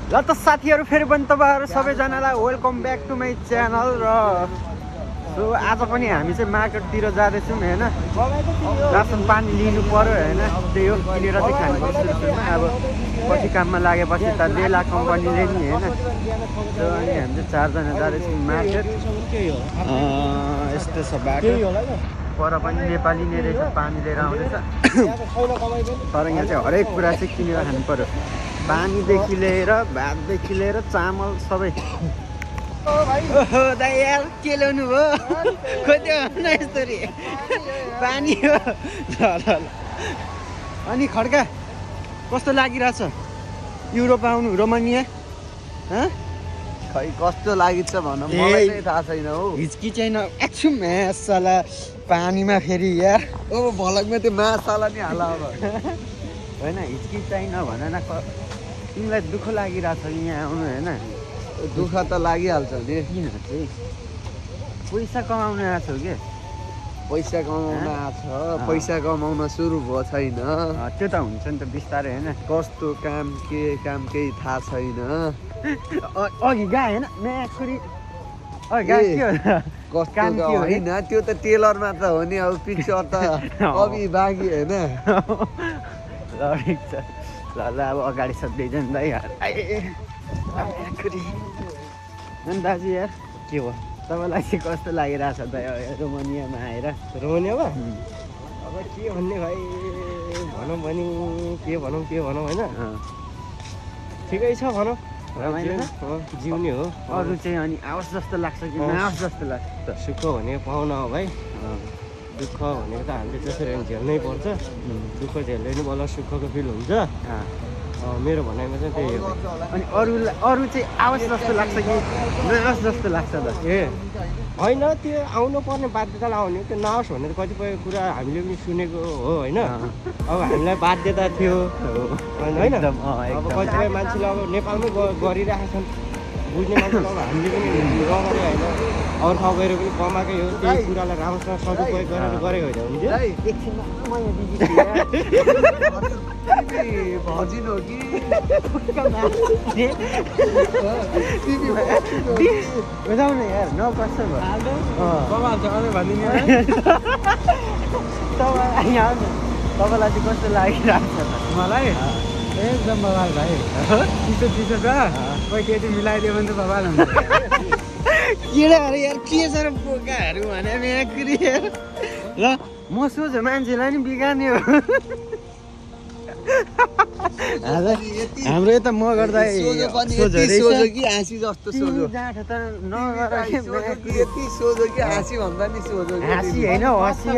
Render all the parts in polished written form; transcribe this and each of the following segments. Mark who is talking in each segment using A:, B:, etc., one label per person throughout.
A: ल त साथीहरू फेरि पनि तपाईँहरू सबैजनालाई welcome back to my channel र सो आज पनि हामी चाहिँ मार्केटतिर जाँदैछौँ होइन रासन पानी लिनु पर्यो होइन त्यही हो किनेर चाहिँ खानुपर्छ सुरुमा अब पछि काममा लागेपछि त बेला कम्पनीले नि होइन सो अनि हामी चाहिँ चारजना जाँदैछौँ मार्केट यस्तो छ बाटो पर पनि नेपाली नै रहेछ पानी लिएर आउँदैछ तर यहाँ चाहिँ हरेक कुरा चाहिँ किनेर खानु पर्यो पानीदेखि लिएर भातदेखि लिएर चामल सबै ओहो दाइ यार के ल्याउनु भयो खोइ न यस्तो रे पानी हो ल अनि खड्का कस्तो लागिरहेछ युरोप आउनु रोमानिया
B: खै कस्तो लागिन्छ भनौँ मलाई नै थाहा छैन हौ
A: हिचकी चाहिँ एकछिन मासला पानीमा फेरि यार
B: ओ भलकमा त्यो मासला नि हाला अब
A: होइन हिचकी चाहिँ नभन न तिमीलाई दुःख लागिरहेछ यहाँ आउनु होइन
B: दुःख त लागिहाल्छ नि
A: किन चाहिँ पैसा कमाउन आएको छौ के
B: पैसा कमाउन आछ पैसा कमाउन सुरु भयो छैन
A: त्यो त हुन्छ नि त बिस्तारै होइन
B: कस्तो काम केही थाहा छैन
A: अघि गा होइन म्याक्सुरी
B: कस्तो होइन त्यो त टेलरमा त हो नि अब पिक्चर त कवि बाँकी होइन
A: ल ठिक छ ल अब अगाडि सधैँ जाउँ दाइ यार अनि दाजु यार के हो तपाईँलाई चाहिँ कस्तो लागिरहेछ त रोमानियामा आएर
C: रोमानियामा अब के भन्ने भाइ भनौँ भने के भनौँ होइन ठिकै छ भनौँ जिउने हो
A: अरू चाहिँ अनि आओस् जस्तो लाग्छ कि नआओस् जस्तो लाग्छ
C: सुख भनेको पाउन हो भाइ दुःख भनेको त हामीले जसरी झेल्नै पर्छ दुःख झेल्दै नि बल्ल सुखको फिल हुन्छ मेरो भनाइमा चाहिँ त्यही हो
A: अनि अरू चाहिँ आओस् जस्तो लाग्छ कि नआओस् जस्तो लाग्छ त
C: ए होइन त्यो आउनु पर्ने बाध्यतालाई आउने त्यो नआओस् भनेर कतिपय कुरा हामीले पनि सुनेको हो होइन अब हामीलाई बाध्यता थियो होइन अब कतिपय मान्छेले अब नेपालमै गरिरहेका छन् बुझ्ने मान्छेले अब हामीले पनि रगरे होइन अरू ठाउँ गएर पनि कमाएकै हो त्यही कुरालाई राम्रोसँग सदुपयोग गरेर गरेको होइन
B: भजिन हो कि
A: बुझाउन यार नकस्ट तपाईँलाई चाहिँ कस्तो लागिरहेको छ
C: मलाई एकदम बवाल भाइ चिसो छ कोही केटी मिलाइदियो भने त बवाल हुन्छ
A: केटाहरू यार के छ र बोकाहरू भने म्याक्री ल म सोझो मान्छेलाई नि बिगार्ने हो हाम्रो यता म गर्दा
B: सोझो कि हाँसी जस्तो सोझो
A: जाँठ त नगर
B: यति सोझो कि हाँसी भन्दा नि सोझो
A: हाँसी होइन हँसी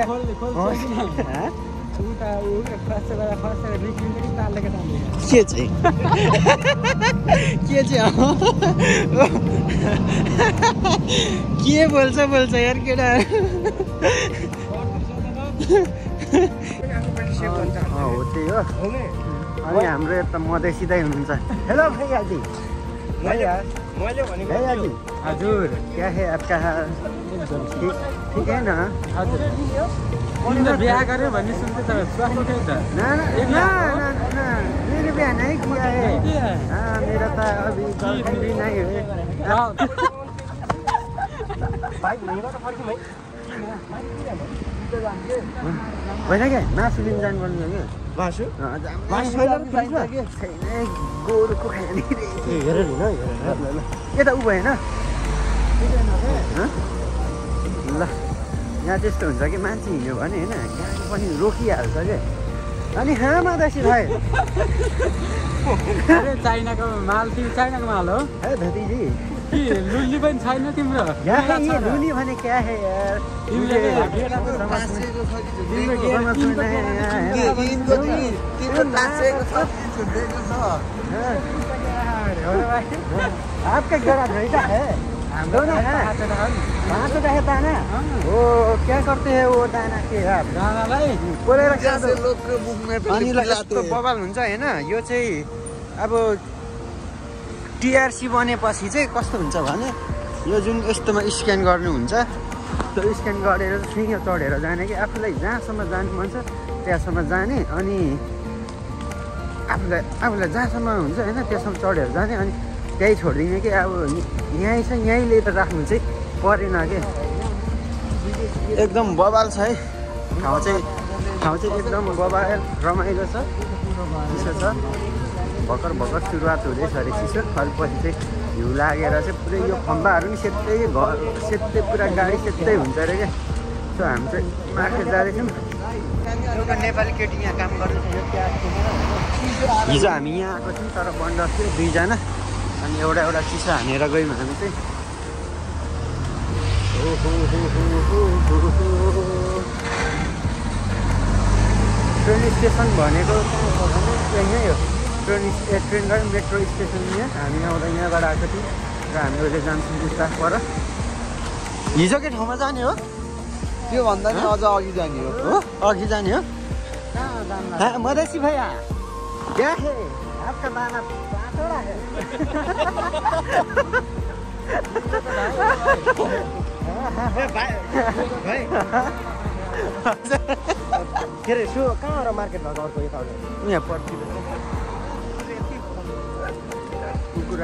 A: के चाहिँ के बोल्छ यार केटा हो त्यही हो अनि हाम्रो यता मधेसिँदै हुनुहुन्छ हेलो भैयाजी भैयाजी हजुर क्या है आपका ठीक है ना
C: हजुर बिहा गर्यो भन्ने सुन्दै त स्वास्नी थियो त
A: मेरो बिहा नै किया है मेरा त अभी गर्लफ्रेन्ड नै हो होइन क्या मासु लिन जानुपर्ने क्या
C: मासु
A: गोरुको खाने
C: हेर
A: यता उ भएन ल यहाँ त्यस्तो हुन्छ कि मान्छे हिँड्यो भने होइन गाडी पनि रोकिहाल्छ क्या अनि मधेसी भाइ
C: चाइनाको माल चाइनाको माल हो
A: है धतीजी
C: लुल्ली पनि छैन तिम्रो
A: लुली भने क्या है यार आपका गराज रहता है दोनों है पाँचवटा है दाना वो क्या करते हैं वो दाना के आप
C: दानालाई
A: बोलेर अनि यस्तो बवाल हुन्छ होइन यो चाहिँ अब टिआरसी बनेपछि चाहिँ कस्तो हुन्छ भने यो जुन यस्तोमा स्क्यान गर्नुहुन्छ त्यो स्क्यान गरेर सिँह चढेर जाने कि आफूलाई जहाँसम्म जानु मन छ त्यहाँसम्म जाने अनि आफूलाई जहाँसम्म हुन्छ होइन त्यसमा चढेर जाने अनि त्यहीँ छोडिदिने कि अब यहीँ छ यहीँले त राख्नु चाहिँ परेन के एकदम बबाल छ है ठाउँ चाहिँ एकदम बबाल रमाइलो छ चिसो छ भर्खर सुरुवात हुँदैछ अरे चिसो पछि चाहिँ हिउँ लागेर चाहिँ पुरै यो खम्बाहरू नि सेतै पुरा गाडी सेतै हुन्छ अरे क्या सो हामी चाहिँ मार्केट जाँदैछौँ एउटा नेपाली केटी यहाँ काम गर्दैछ हिजो हामी यहाँ आएको थियौँ तर बन्द थियो 2 जना अनि एउटा चिसो हानेर गयौँ हामी चाहिँ ट्रेन स्टेसन भनेको यहीँ हो ट्रेन गयो मेट्रो स्टेसन यहाँ हामी आउँदा यहाँबाट आएको थियौँ र हामी अहिले जान्छौँ बिस्तार पर हिजोकै ठाउँमा जाने हो
B: त्यो भन्दा नि अझ अघि जाने हो
A: अघि जाने हो मधेसी भैया क्या है आपका दाना 5 है
C: के अरे सो कहाँ र मार्केट भएको अर्को यताउता
A: यहाँ पर्छ कुकुर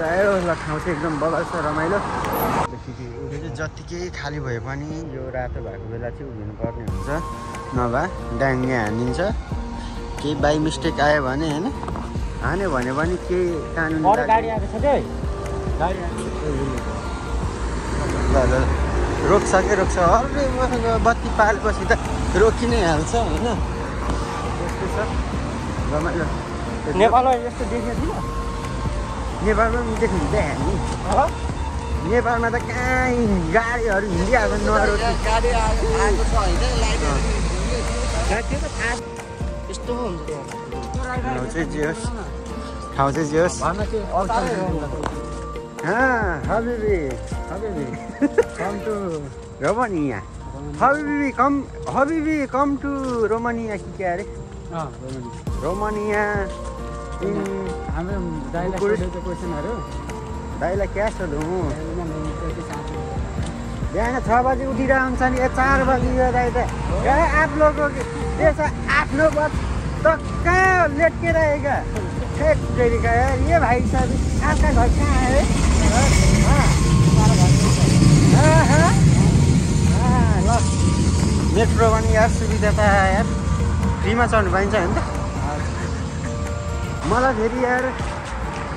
A: आयो ल ठाउँ चाहिँ एकदम बबाल छ रमाइलो जत्तिकै खाली भए पनि यो रातो भएको बेला चाहिँ उभिनुपर्ने हुन्छ नभए डाङ्गे हानिदिन्छ केही बाई मिस्टेक आयो भने होइन हान्यो भने पनि केही कानुन
C: गाडी आएको छ के
A: ल रोक्छ हल्कै बत्ती पालेपछि त रोकि नै हाल्छ होइन त्यस्तो छ रमाइलो
C: नेपालमा यस्तो देखेको थिएन
A: नेपालमा पनि देख्नुहुन्छ हामी नेपालमा त कहाँ गाडीहरू हिँडिहाल्छ नरोकी
B: गाडी आएको छ होइन
C: यस्तो हुन्छ
A: ठाउँ चाहिँ जे होस् हबिबी कम टु रोमानिया हबिबी कम टु रोमानिया कि क्या अरे रोमानिया दाइलाई क्या सोधौँ बिहान 6 बजी उठिरहेको हुन्छ नि 4 बजी यो दाइ त आप लोगों के जैसा 8-9 बज तक कहाँ लेट के रहेगा तेरिका यार ये भाई साहब आपका घर कहाँ है ल मेट्रो पनि यार सुविधा त यार फ्रीमा चढ्नु पाइन्छ होइन त मलाई फेरि यार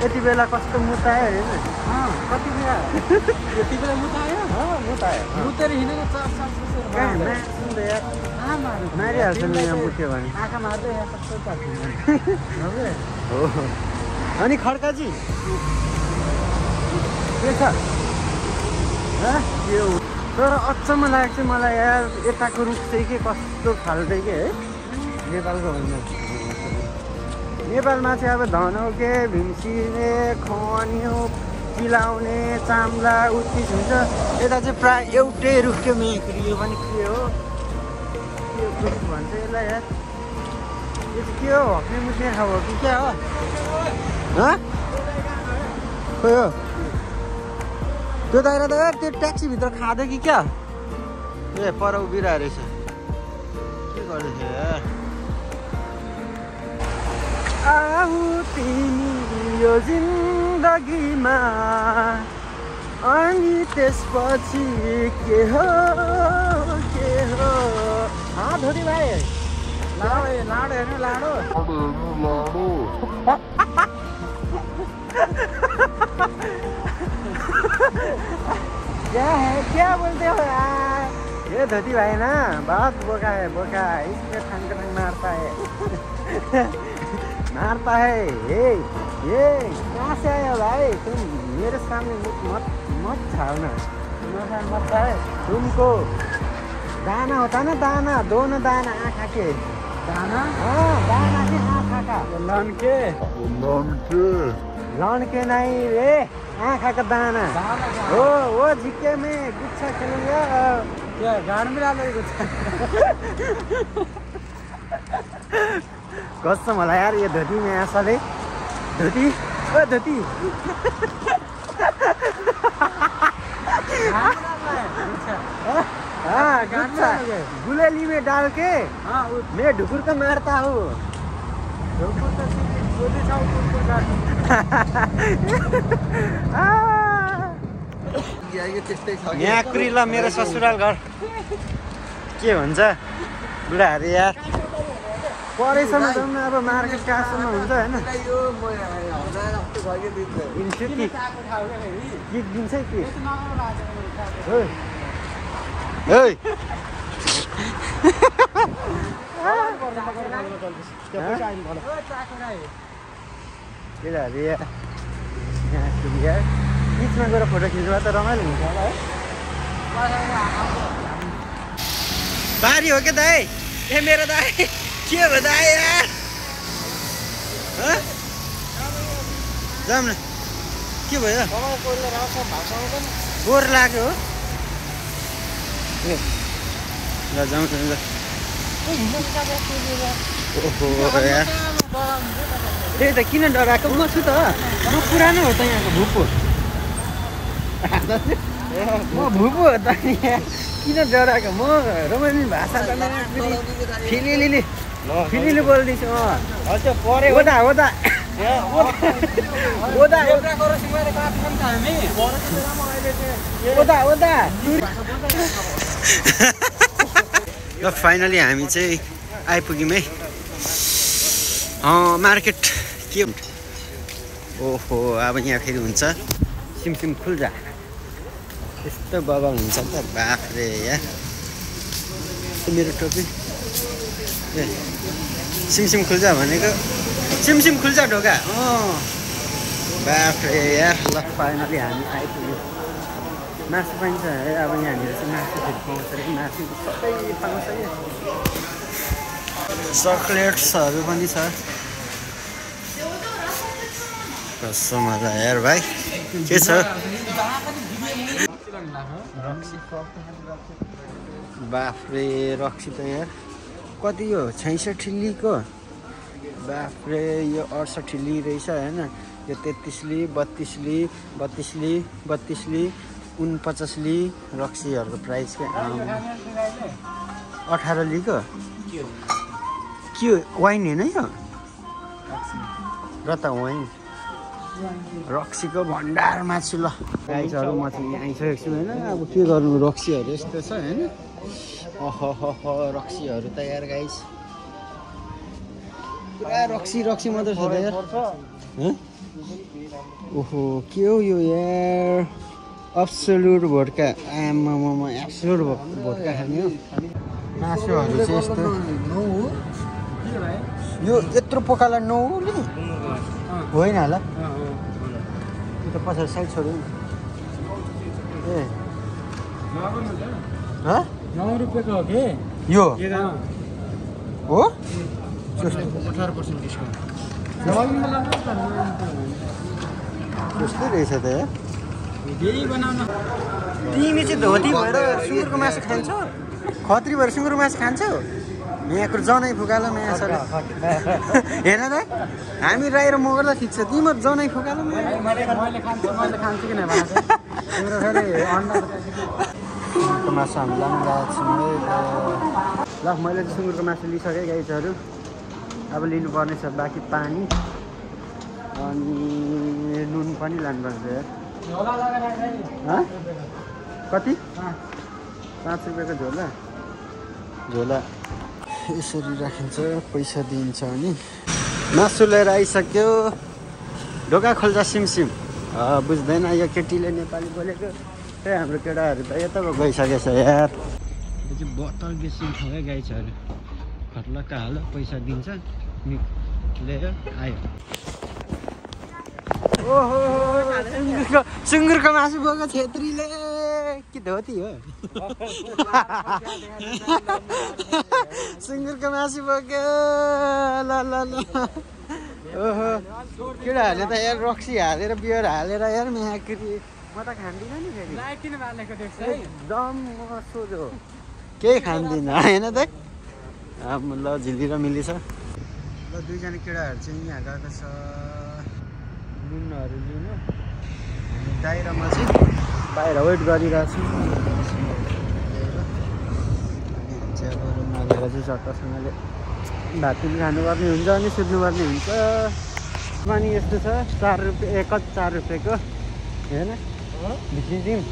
A: यति बेला कस्तो मुता आयो होइन
C: कति बेला यति बेला मुतायो मुतेर हिँडेको 4
A: यार मारिहाल्छ नि यहाँ मुट्यो भने
C: आँखा मार्दै यहाँ सबै
A: हो अनि खड्काजी के छ यो तर अचम्म लागेको चाहिँ मलाई यार यताको रुख चाहिँ के कस्तो खाल्दै के है नेपालको होइन नेपालमा चाहिँ अब धनौके भिम्सिने खन्यो चिलाउने चाम्ला उत्तिस हुन्छ यता चाहिँ प्राय एउटै रुख के मेक्री यो पनि के हो के रुख भन्छ यसलाई यार यो चाहिँ के हो हक्ने मुस्ने ठाउँ हो कि क्या हो खोइ हो त्यो दाइरा त यार त्यो ट्याक्सीभित्र खाँदै कि क्या ए पर उभिरहेको रहेछ के गर्दैछ यार आऊ तिमी यो जिन्दगीमा अनि त्यसपछि के हो धोरी भाइ लाडो हेर्नु लाडो क्या बोलते हो यार ये धोती भाई ना बहुत बोका है इसमें ठंग मारता है ये कहाँ से आया भाई तुम मेरे सामने मत छाड़ना मत है तुमको दाना होता ना दाना दोनों दाना आँखा के दाना हाँ दाना के आँखा का लौन के नहीं रे आँखा का दाना वो झिक्के में गुच्छा खेलेंगे क्या गाड़ में डाल गुच्छा कसम होला यार ये धोती में आसाले धोती हाँ गुच्छा गुलेली में डाल के मैं ढुकुर का मारता हूँ यहाँ कुरी ल मेरो ससुराल घर के हुन्छ बुढाहरू यार परेसम्म जाउँ न अब मार्केट कहाँसम्म हुन्छ होइन दिन्छु कि दिन्छ कि केटाहरू यहाँ बिचमा गएर फोटो खिच्दा त रमाइलो हुन्छ होला है बारी हो क्या दाइ ए मेरो दाइ के हो दाइ यार जाऊँ न के भयो बोर लाग्यो हो ल जाउँ ल ओहो यार त्यही त किन डराएको म छु त म पुरानो हो त यहाँको भुपो म भुपो हो त किन डराएको म रोमानी भाषा त फिलिली बोल्दैछु परे हो त ल फाइनली हामी चाहिँ आइपुग्यौँ है मार्केट के ओहो अब यहाँ फेरि हुन्छ सिमसिम खुल्जा यस्तो बगान हुन्छ त बाफ्रे यार मेरो टोपी ए सिमसिम खुल्जा भनेको सिमसिम खुल्जा ढोका बाफ्रे यार ल फाइनली हामी आइपुग्यौँ मासु पाइन्छ है अब यहाँनिर चाहिँ मासु फेरि पाउँछ कि मासु सबै पाउँछ कि चक्लेट्सहरू पनि छ कस्तो मजा यार भाइ के छ बाफ्रे रक्सी त यार कति हो 66 लिको बाफ्रे यो 68 लि रहेछ होइन यो 33 लि 32 लि 32 लि 32 लि 49 लि रक्सीहरूको प्राइस के 18 लिको के वाइन होइन यो र त वाइन रक्सीको भण्डारमा छु ल गाइजहरू म चाहिँ यहाँ आइसकेको छु होइन अब के गर्नु रक्सीहरू यस्तो छ होइन रक्सीहरू त यार गाइस पुरा रक्सी मात्र छ त यार ओहो के हो यो यार एब्सोल्युट भोड्का आमामा एब्सोल्युट भोड्का खाने हो मासुहरू चाहिँ यस्तो यो यत्रो पोकाला नौले होइन होला त्यो त पछाडि साइड छोड्यो ए
C: 9 रुपियाँको हो कि
A: यो हो
C: 18% डिस्काउन्ट
A: कस्तो रहेछ त यार तिमी चाहिँ धोती भएर सुँगुरको मासु खान्छौ खत्री भएर सुँगुरको मासु खान्छौ यहाँको जनै फुकालो नयाँ सर हेर्न त हामी राई र मगरलाई ठिक छ तिमीहरू जनै फुकालो मैले खान्छु किन सुँगुरको मासु हामी लानु गएको छौँ ल मैले चाहिँ सुँगुरको मासु लिइसकेँ गाइजहरू अब लिनुपर्ने छ बाँकी पानी अनि नुन पनि लानुपर्छ यार कति 5 रुपियाँको झोला यसरी राखिन्छ पैसा दिन्छ अनि मासु लिएर आइसक्यो ढोका खोल्छ सिमसिम बुझ्दैन यो केटीले नेपाली बोलेको त्यही हाम्रो केटाहरू त यता गइसकेछ यार यो चाहिँ बोतल बेच्ने ठाउँ है गाइजहरू खट्लक्क हाल्यो पैसा दिन्छ लिएर आयो ओहो सुँगुरको मासु बोको छेत्रीले के धोती हो सुँगुरको मासु बोक्यो ल ओहो केटाहरूले त यार रक्सी हालेर बियर हालेर यार म्याक्री म त खान्दिनँ नि फेरि एकदम सोझो केही खान्दिनँ होइन त ल झिल्ली र मिली छ ल दुईजना केटाहरू चाहिँ यहाँ गएको छ नुनहरू लिनु अनि दाइरामा चाहिँ बाहिर वेट गरिरहेको छु अनि चाहिँ अब रुममा गएर चाहिँ चट्टसँगले भात पनि खानुपर्ने हुन्छ अनि सुत्नुपर्ने हुन्छ। पानी यस्तो छ 4 रुपियाँ 4 रुपियाँको होइन भिसिदिउँ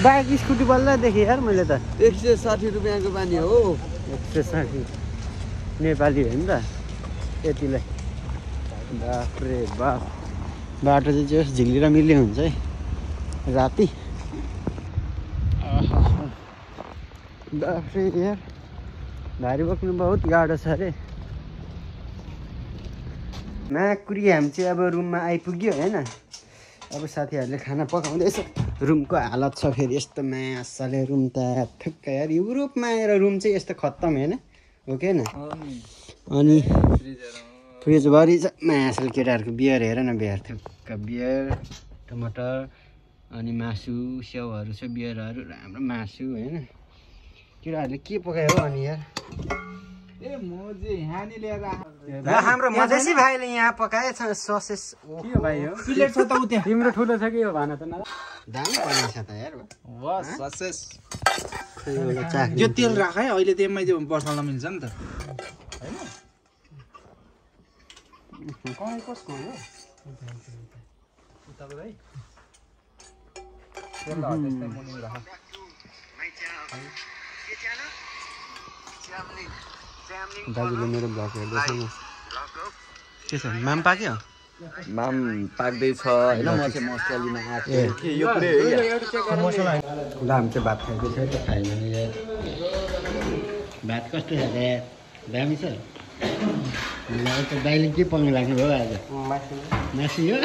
A: बाइक स्कुटी बल्ल देखेँ यार मैले त
B: 160 रुपियाँको पानी हो
A: 160 नेपाली हो नि त यतिलाई बाफ्रे बाफ बाटो चाहिँ जस झिल्ली र मिल्ने हुन्छ है राति बाफ्रे यार भारी बोक्नु बहुत गाह्रो छ अरे माकुरी हामी चाहिँ अब रुममा आइपुग्यो होइन अब साथीहरूले खाना पकाउँदैछ रुमको हालत छ फेरि यस्तो मासले रुम त ठुक्क यार युरोपमा आएर रुम चाहिँ यस्तो खत्तम होइन हो कि होइन अनि फ्रिजभरि छ मासल केटाहरूको बियर हेर न बियर थुक्क बियर टमाटर अनि मासु स्याउहरू छ बियरहरू राम्रो मासु होइन केटाहरूले के पकायो हो अनि यार हाम्रो मधेसी भाइले यहाँ पकाएछ ससेस
C: प्लेट छ त उ त्यहाँ
A: तिम्रो ठुलो छ कि यो भन त न दामी बनाएछ त यार
C: ससेस
A: यो
C: तेल राख है अहिले त्यसमै त्यो बसाल्न मिल्छ नि त हैन कहाँ कसको हो उताको भाइ तेल त्यस्तै मुनि राख
A: दाजुले मेरो भ्लग हेर्दैछ म के छ माम पाक्यो
B: माम पाक्दैछ होइन म चाहिँ मसलामा आएको यो पुरै
C: मसला
A: ल हामी चाहिँ भात खाइदिन्छ त खाएन नि यार भात कस्तो छ यार दामी छ ल त दाइले के पकाउनु लाग्नु भयो आज मासु हो